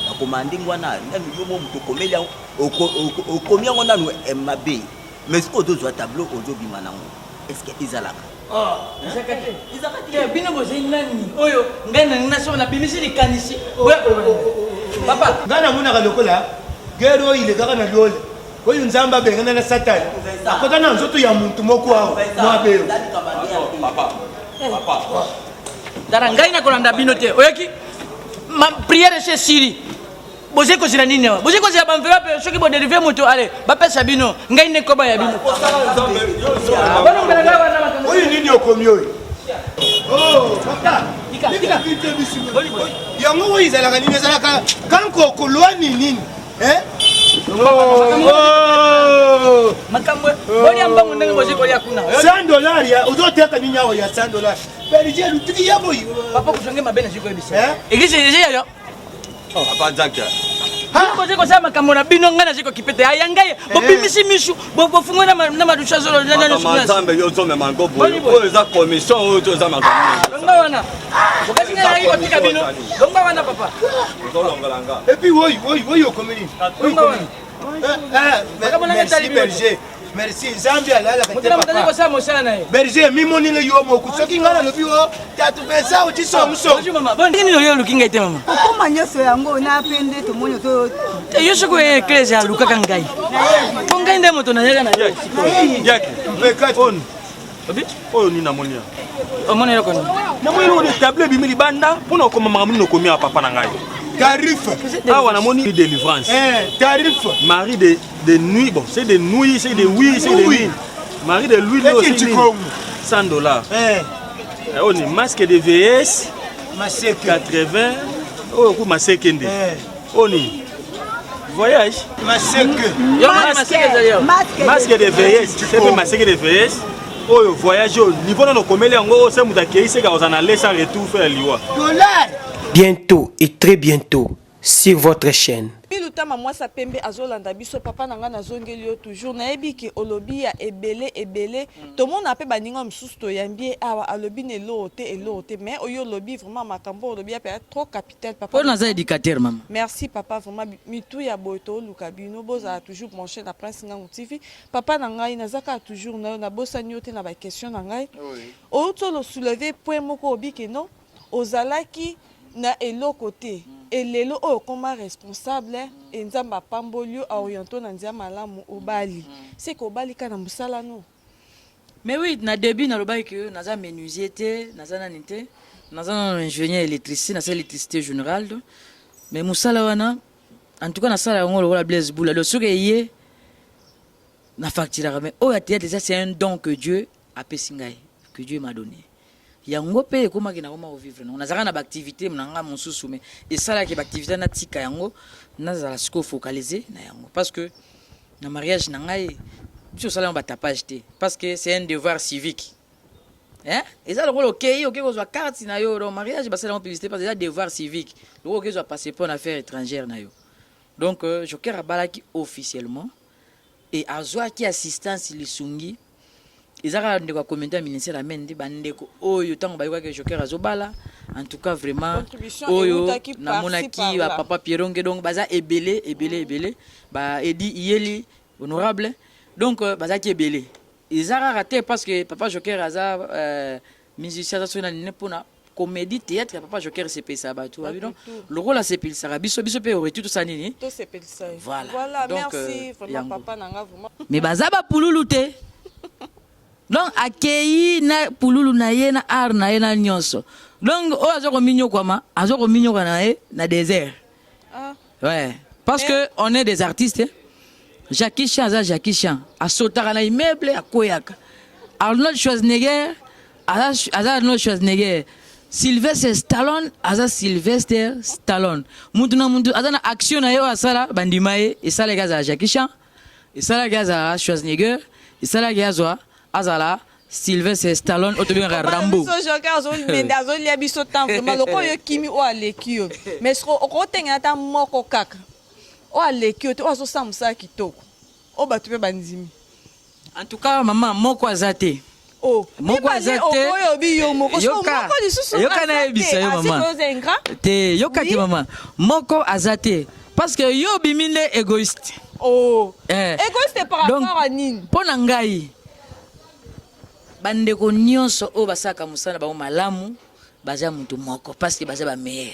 G: bakoma ndenge wana nanu yo mo moto okomeli yango okomi yango nanu eh, mabe. Mais soki ozozwa tableau ozobima nango, est-ce que ezalaka?
B: Oh, te bino bozali nani oyo ngai na ngai soki nabimisi likanisi oh, oh, papa
D: ngai namonaka lokola guerre oyo ilekaka na lola oyo nzambe abengana na satana akota na nzoto ya muntu moko awa mwabeyo
B: tala ngai nakolanda bino te oyoki ma prière esi esili bozali kozela nini awa bozali kozela baenveloppe soki bodelive moto ale bapesa bino ngai nde nkoba ya bino
D: oyo nini okomi oyo oh, papa yango oyo ezalaka nini ezalaka kankoko lwani nini Eh?
B: Oh! makambo bolia mbongo ndenge bozali kolia kuna
D: 100 dollars ya ozoteka nini awa ya 100 dollars belge lutiki ya boyi
B: papa kozonge mabe nazali koyebisa eh? eglise eza ya yo
F: papa Jack
B: bino bozali kosala makambo na bino ngai nazali kokipe te aya ngai bobimisi misu bofungoli na madusu azolo
F: nzambe yo ozomema yango boye oyo eza commission oyo to eza makambo
B: wana okasi ngai nayaki kotika bino longa wana papa
F: ozolongola nga
D: epuis oyo oyo oyo okomi nini
B: longa wana
D: merci berger merci nzambe alalaka te papa
B: kosala mosala na ye
D: berger mimonile yo moko soki ngai nalobi o tatu pesa otisonguso
B: ndenge nini oyo oluki ngai te mama
H: kokoma nyonso yango na mpe nde tomoni ozo
B: yo soki oye eklese alukaka ngai mpo ngai nde moto nayaka na yo
F: Obi? Oyo nini namoni awa?
B: Omoni eloko nini?
F: Namoni eloko nini? Tableau ebimi libanda mpo na kokoma makambo nini okomi awa papa na ngai.
D: Tarif.
F: Awa namoni délivrance.
D: Eh, tarif.
F: Mari de de nuit, bon, c'est de nuit, c'est de oui, c'est de nuit. Mari de lui,
D: lui aussi.
F: 100 dollars.
D: Eh.
F: eh oyo ni masque de vieillesse.
D: Maseke.
F: 80. Oyo ku maseke nde.
D: Eh.
F: Oyo nini? Voyage.
D: Maseke.
F: Masque. Masque de vieillesse. C'est pe maseke de vieillesse. Oyo voyage oyo niveau nano okomeli yango oyo se moto akei seka kozala na aller sans retour fe ya liwa.
D: Dollar.
C: Bientôt et très bientôt sur votre chaîne.
A: Bilu Tama mwasi ya pembe azolanda biso papa na ngai nazongeli yo toujours nayebi ke olobi ya ebele ebele tomona pe baninga mosusu toyambi ye awa alobi na eloko te eloko te mais oyo olobi vraiment makambo oyo olobi ya pe trop capital papa
B: Po naza educateur mama.
A: Merci papa vraiment mitu ya boye toluka bino bozala toujours branche na Prince Ngangu TV papa na ngai naza kaka toujours na yo nabosani yo te na ba question na ngai outi olo soulever point moko obi ke non ozalaki na eloko te et lelo oyo okoma responsable et Nzambe apamboli yo a oriente yo na nzela malamu obali c'est que obali kaka na musala no?
B: Mais oui, na debut nalobaki que naza menuisier te, naza nani te, naza nano ingénieur électricien, nasala électricité générale. Mais mosala wana, en tout cas nasala yango lokola Blaise Bula. Donc soki eye na facturaka, mais oyo ya théâtre eza c'est un don que Dieu apesi ngai, que Dieu m'a donné. Yango pe ekomaki nakoma ko vivre nango. Nazalaka na ba activités na nga mosusu mais esalaki ba activités natika yango, nazala sikoyo focaliser na yango parce que Na mariage na ngai biso tosala yango ba tapage te parce que c'est un devoir civique hein eza lokola okeyi okeyi kozwa carte na yo donc mariage basala yango publicité parce que eza devoir civique lokola okeyi kozwa passeport na affaire étrangère na yo donc euh, Joker abalaki officiellement et azwaki assistance lisungi Eza kaka ndeko ya communauté ya ministère amen nde ba ndeko oyo tango bayokaki Joker azobala en tout cas vraiment oyo namonaki ba papa Pierrot Nge donc baza ebele ebele ebele ba Eddy Iyeli honorable donc euh, bazalaki ebele eza kaka te parce que papa Joker aza euh, musicien aza soki na nini mpona comédie théâtre ya papa Joker esepelisaka bato babi donc lokola asepelisaka biso biso mpe aurait tosala nini
A: tosepelisa ye
B: voilà,
A: voilà
B: donc,
A: merci
B: euh,
A: vraiment
B: yango.
A: papa na nga vraiment
B: mais baza ba pululu te donc akei na pululu na ye na art na ye na nyonso donc oyo aza kominyokwama aza kominyoka na ye na désert
A: ah.
B: ouais parce que on est des artistes hein. Jackie Chan aza Jackie Chan asotaka na immeuble akweyaka Arnold Schwarzenegger aza, aza Arnold Schwarzenegger. Sylvester Stallone aza Sylvester Stallone. Mutu na mutu aza na action na ye oyo asala bandima ye esalaki azala Jackie Chan, esalaki azala Schwarzenegger, esalaki azwa azala Sylvester Stallone oyo tobengaka Rambo.
A: Biso Joker azomenda azolia biso temps vraiment lokola yo kimi oyo aleki yo mais siko okotengela ata moko kaka oyo aleki yo te oyo azosala mosala kitoko oyo bato mpe bandimi.
B: En tout cas maman moko aza te.
A: Oh,
B: moko aza te.
A: Oyo bi yo moko.
B: Yoka,
A: moko lisusu
B: yoka na yebisa yo
A: ah,
B: maman. Te, yoka te maman. Moko aza te. Parce que yo obimi nde égoïste.
A: Oh.
B: Eh.
A: Égoïste par rapport à nini?
B: Mpo na ngai bandeko nyonso oyo basalaka mosala na bango malamu baza mutu moko parce que baza ba meilleur.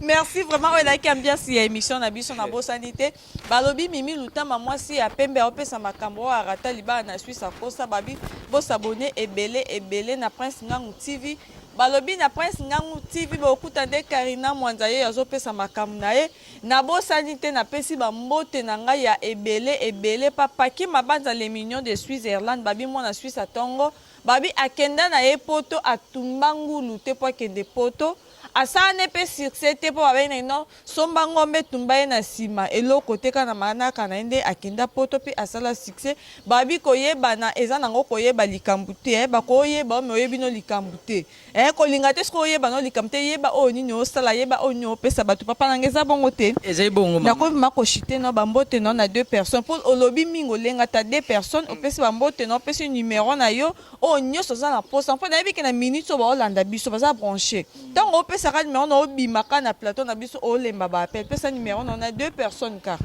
A: Merci vraiment oyo elaki ambiance ya émission na biso na bosani te. Balobi Mimi Lutamba mwasi ya pembe aopesa makambo oyo arata libala na Suisse akosa babi bosabone ebele ebele na Prince Ngangu TV. Balobi na Prince Ngangu TV bokuta nde Karina Mwanza ye azopesa makambo na ye. Nabosani te napesi ba mbote na ngai ya ebele ebele pa Paki Mabanza le mignon de Switzerland babi mwana Suisse ya tongo babi akenda na ye poto atumba ngulu te po akende poto asala ne pe succès te po babengi na ye non somba ngombe tumba ye na sima eloko te kaka na manaka na ye nde akenda poto pe asala succès babi koyebana eza nango koyeba likambu te bakoyeba yo mais oyebi no likambu te Eh kolinga te soki oyeba no likambo te yeba oyo nini osala yeba oyo nini opesa bato papa nanga eza bongo te.
B: Ezali bongo mama.
A: Nakomi ma ko chute no ba mbote no na deux personnes po olobi mingi olenga ata deux personnes opesi ba mbote no opesi numero na yo oyo nioso oza na posa po nayebi ke na minute oyo baolanda biso baza branche tango opesaka numero na obima ka na plateau na biso olemba ba appel pesa numero na yo na deux personnes ka.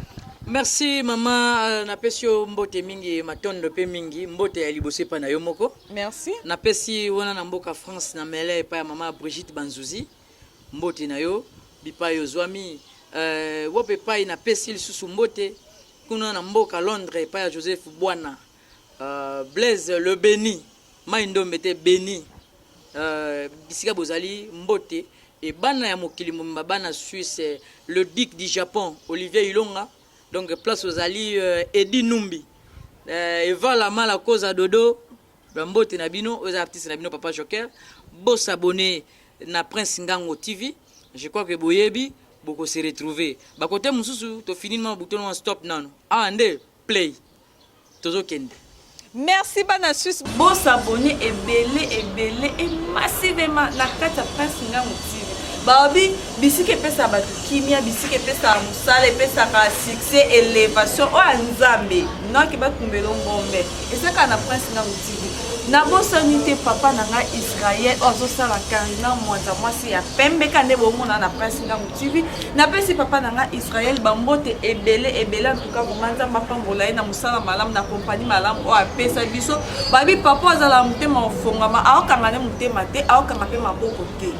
B: Merci mama napesi yo mbote mingi matondo pe mingi mbote ya liboso epai na yo moko.
A: Merci.
B: Napesi wana na mboka France na Melun epai ya mama Brigitte Banzuzi mbote na yo bipai ozwami euh, wapi epai napesi lisusu mbote kuna na mboka Londres epai ya Joseph Bwana euh, Blaise le Beni mai ndombe te Beni euh, bisika bozali mbote e bana ya mokili mobimba bana Suisse le Duc du Japon Olivier Ilonga Donc place ozali euh, Eddy Numbi euh, Eva Mala Koza Dodo ba mbote na bino oza artiste na bino Papa Joker bo s'abonner na Prince Ngango TV je crois que boyebi boko se retrouver ba côté mususu to fini ma bouton wana stop nanu ah nde play tozo kende
A: Merci bana Suisse bo s'abonner ebele ebele et massivement na kati ya Prince Ngangu TV. Baobi bisika epesaka bato kimia, bisika epesaka mosala, epesaka succès, elevation oyo ya Nzambe noki batumbelo ngombe ezaka na Prince Ngangu TV. Nabosani te papa na ngai Israël oyo azosala Karina Mwanza mwasi ya pembe ka nde bomona na Prince Ngangu TV. Napesi papa na ngai Israël bambote ebele ebele en tout cas vraiment Nzambe apambola ye na mosala malamu na kompani malamu oyo apesa biso. Babi papa azala motema ofongama, aokanga ne motema te, aokanga mpe maboko te.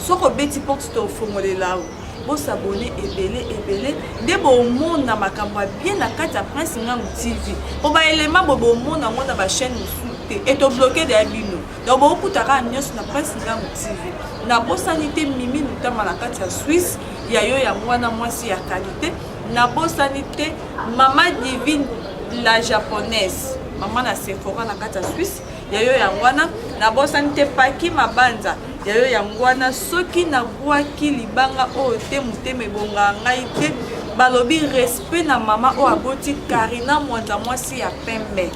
A: Soki obeti porte to ofongolela yo. Bosabone ebele ebele nde bomona makambo ya bien na kati ya Prince Ngangu TV. Po ba elema bo bomona yango na ba chaîne mosusu te. Et to bloquer deya bino. Donc bokuta kaka nyonso na Prince Ngangu TV. Nabosani te Mimi Lutama na kati ya Suisse, ya yo yango wana mwasi ya qualité. Nabosani te Mama Divine la japonaise, mama na Sephora na kati ya Suisse, ya yo yango wana. Nabosani te Paki Mabanza, ya yo yango wana. Soki nabwaki libanga oyo te, motema ebongaka ngai te. Balobi respect na mama oyo aboti Karina Mwanza, mwasi ya pembe.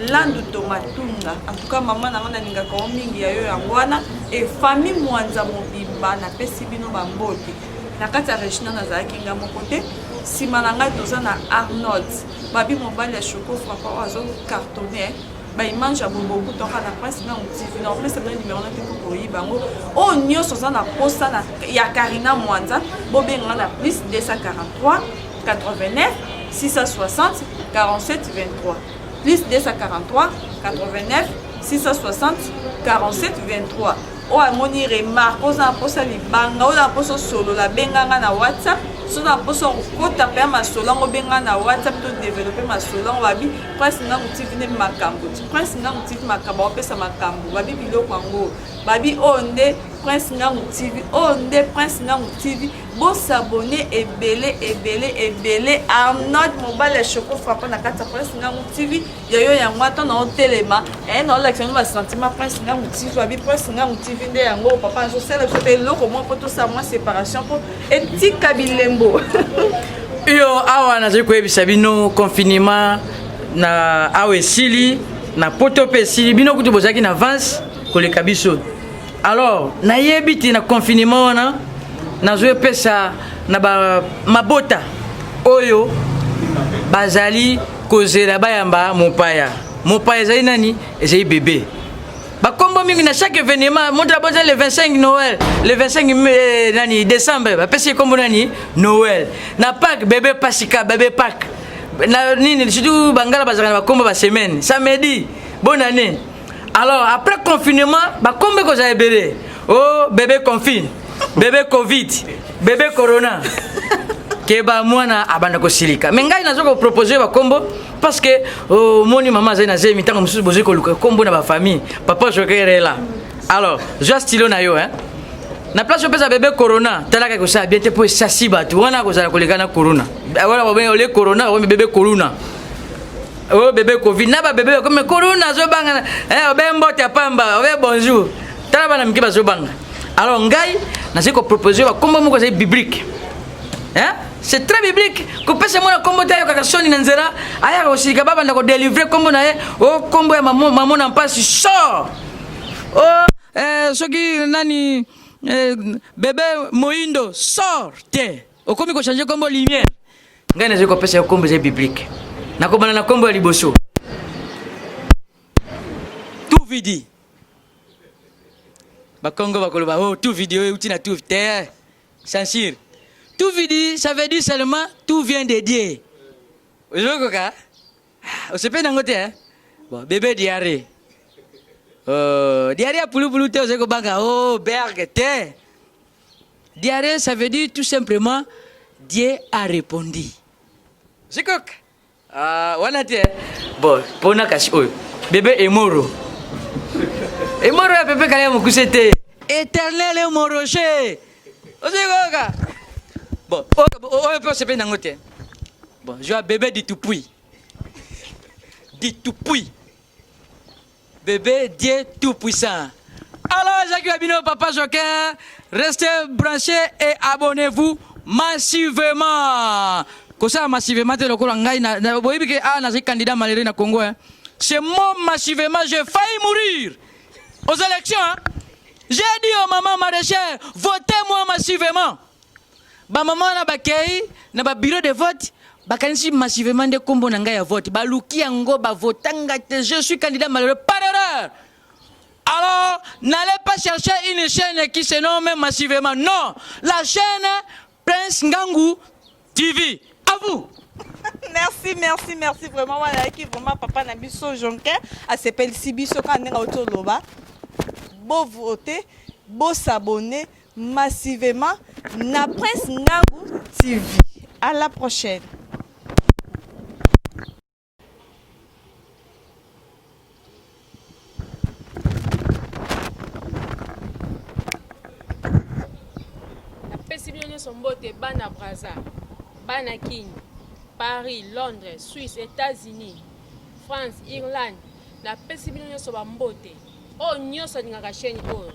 A: Landu Tomatunga, en tout cas maman na nga nalingaka yo mingi ya yo yango wana et famille Mwanza mobimba napesi bino ba mbote. Na kati ya Regina nazalaki nga moko te, sima na ngai toza na Arnold Babi mobali ya Choco Frappa oyo azo cartonner ba image ya boboku toka na Prince Ngangu TV na opesa bino numero na te mpo koyiba yango oyo nyonso oza na posa na ya Karina Mwanza bobenga nga na plus 243 89 660 47 23 plus 243 89 660 47 23 oyo amoni remarque oza na mposa libanga oza na mposa osolola benga nga na whatsapp soki oza na mposa okota mpe ya masolo yango benga na whatsapp to developpe masolo yango babi prince ngangu tv nde makambo ti prince ngangu tv makambo aopesa makambo babi biloko yango babi oyo nde. Prince Ngangu TV oyo nde Prince Ngangu TV bo s'abonner ebele ebele ebele Arnold mobali ya Choco Frappa na kati ya Prince Ngangu TV ya yo yango ata na otelema eh na olakisa bino ba sentiment Prince Ngangu TV abi Prince Ngangu TV nde yango papa azosala biso te eloko moko mpo tosala mwa séparation mpo etika bilembo
B: yo awa nazali koyebisa bino confinement na awa esili na poto mpe esili bino kutu bozalaki na avance koleka biso alors nayebi te na confinement wana nazoepesa na ba mabota oyo bazali kozela bayamba mopaya mopaya ezali nani ezali bebe bakombo mingi na chaque événement moto abota le 25 noël le 25 eh, nani décembre bapesi ye kombo nani noël na pâques bebe pasika bebe pâques na nini surtout bangala bazalaka na bakombo basemaine samedi bonne année Alors après confinement, ba kombe kozala ebele. Oh bébé confine, bébé covid, bébé corona. Keba mwana abanda kosilika. Mais ngai nazo ko proposer ba kombo parce que oh, moni mama azali na zemi ntango mosusu bozali koluka kombo na ba famille. Papa Joker est là. Alors, zwa stylo na yo hein. Na place opesa bébé corona, talaka kosala bien te po esasi bato wana akozala koleka na corona. Wana babengi ole corona, bakomi bébé corona. Oh bébé Covid na ba bébé comme corona zo banga eh obe mbote ya pamba obe bonjour tala bana mike bazo banga alors ngai nazali ko proposer ba kombo moko ezali biblique hein c'est très biblique kopesa mwana kombo te ayokaka soni na nzela ayaka kosilika babanda kodelivre kombo na ye o oh, kombo ya mamo na mpasi sort o oh, eh, soki nani eh, bebe moindo sort te okomi kochange kombo lumière Ngai nazali kopesa yo kombo ezali biblique. Nakobanda na kombo ya liboso. Tout vidi. Bakongo bakoloba oh tout vidi oyo euti na tout te. Censure. Tout vidi ça veut dire seulement tout vient de Dieu. Ozokoka? Ah, osepeli nango te hein? Bon, bébé diarrhée. Euh, diarrhée ya pulupulu te ozali kobanga oh berg te. Diarrhée, ça veut dire tout simplement Dieu a répondu. Zikok. Ah, wana te. Bon, pona kasi oyo. Bébé Emoro. Emoro ya pepe kala ya mokuse te. Éternel est mon rocher. Ozikoka. Bon, oyo pe osepeli nango te. Bon, je bébé Ditupui. Ditupui. Bebe Dieu tout puissant. Alors Jacques Babino, Papa Joker, restez branchés et abonnez-vous massivement. Kosala massivement te lokola ngai na, na boyebi ke ah nazali candidat malheureux na Congo hein. Ce mot massivement, j'ai failli mourir aux élections. Hein. J'ai dit aux mamans maraîchères, votez-moi massivement. Ba maman wana bakei na ba bureau de vote bakanisi massivement nde kombo na ngai ya vote baluki yango bavota ngai te je suis candidat malheureux par erreur alors n'allez pas chercher une chaîne qui se nomme massivement non la chaîne Prince Ngangu TV à vous
A: merci merci merci vraiment wana ayaki vraiment papa na biso jonquin asepelisi biso kaka ndenge auti oloba bovote bosabonne massivement na Prince Ngangu TV. À la prochaine.
I: napesi bino nyonso mbote bana braza bana kin paris londres suisse états-unis france irlande napesi bino nyonso bambote Oyo nioso alingaka chaine oyo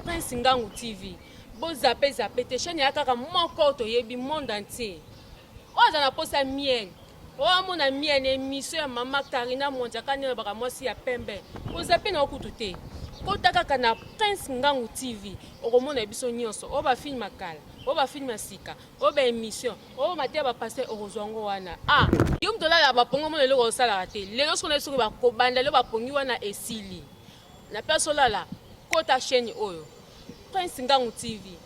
I: Prince Ngangu TV bo zappe zappe te chaine ya kaka moko oyo toyebi monde entier oyo aza na posa miel oyo amona miel na emission ya mama Karina Mondiaka nde alobaka mwasi ya pembe ko zappe na yo kutu te kota kaka na Prince Ngangu TV okomona biso nioso oyo ba film ya kala oyo ba film ya sika oyo ba emission oyo mateya ba pasteur okozwa yango wana ah yo moto olalaka bapongi omona eloko osalaka te lelo soki nayebi soki bakobanda lelo bapongi wana esili na place olala kota chaîne oyo Prince Ngangu TV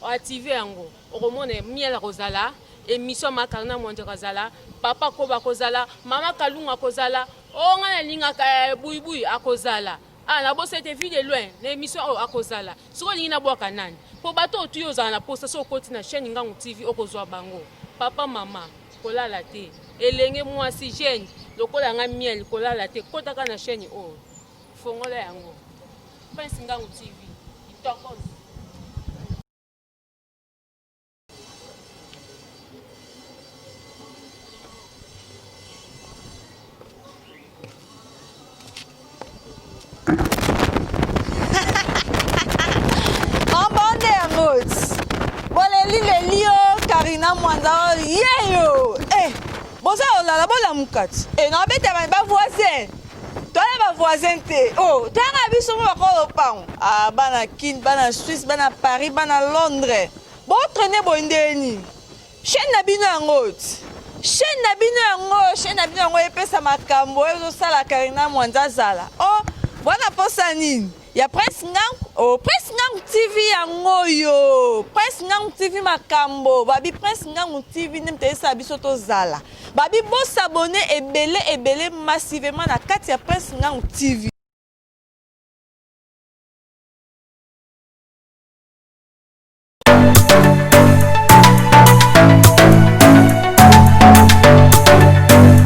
I: oactive yango okomona miel akozala émission ma Karina Mwanje akozala papa Koba akozala mama Kalunga akozala o oh, ngai nalingaka eh, buibui akozala Ah na bosani te vue de loin na emission oyo akozala soki olingi na bwaka nani po bato oyo tuyo ozala na posa soki okoti na chaine ngangu TV okozua bango papa mama kolala te elenge muasi jeune lokola nga miel kolala te kota kaka na chaine oyo fongola yango prince ngangu TV. Tokos.
A: Mabonde yango boleli leli yo Karina Mwanza yeyo eh boza olala bolamuka ti eh nabeta ba voisin toala ba voisin te oh toyaka biso mo bakolo lopango ah bana Kin bana Suisse bana Paris bana Londres bo traîner boye ndeni Chaine na bino yango ti. Chaine na bino yango, chaine na bino yango epesa makambo oyo ezosala Karina Mwanza azala. Oh, bwana posa nini? Ya Prince Ngangu? Oh, Prince Ngangu TV yango yo. Prince Ngangu TV makambo. Babi Prince Ngangu TV nde moto esala biso tozala. Babi bo s'abonner ebele ebele massivement na kati ya Prince Ngangu TV.